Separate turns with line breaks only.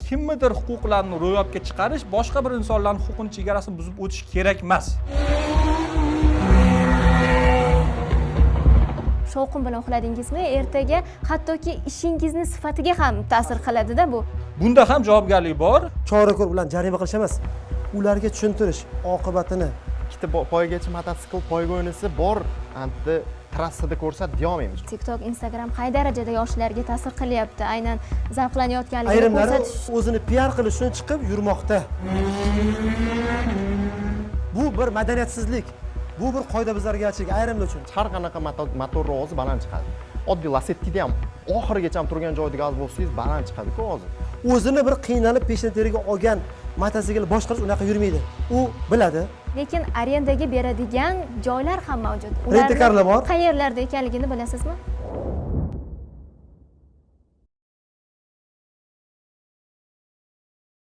Kimnidir huquqlarini ro'yobga chiqarish boshqa bir insonlarning huquqini chegarasini buzib o'tish kerak emas.
Shovqin bilan uxladingizmi, ertaga hattoki ishingizni sifatiga ham ta'sir qiladida bu.
Bunda ham javobgarlik bor.
Chora ko'rib bilan jarima qilish emas, ularga tushuntirish oqibatini.
Ikkita poygachi mototsikl poyga o'ynasa bor, anti trassada ko'rsat deya olmaymiz.
TikTok, Instagram qay darajada yoshlarga ta'sir qilyapti? Aynan zavqlanayotganligini
Ayrimlari
ko'rsatish.
O'zini PR qilish uchun chiqib yurmoqda. Bu bir madaniyatsizlik. Bu bir qoidabuzargarchilik ayrimlar uchun.
Har qanaqa motor ovozi baland chiqadi. Oddiy Lacetti'da ham oxirigacha turgan joyda gaz bossangiz baland chiqadi-ku ovozi.
O'zini bir qiynalib peshona teriga olgan mototsikl boshqarish unaqa yurmaydi. U biladi.
Lekin arendaga beradigan joylar ham mavjud.
Rent-a-carlar bor.
Qayerlarda ekanligini bilasizmi?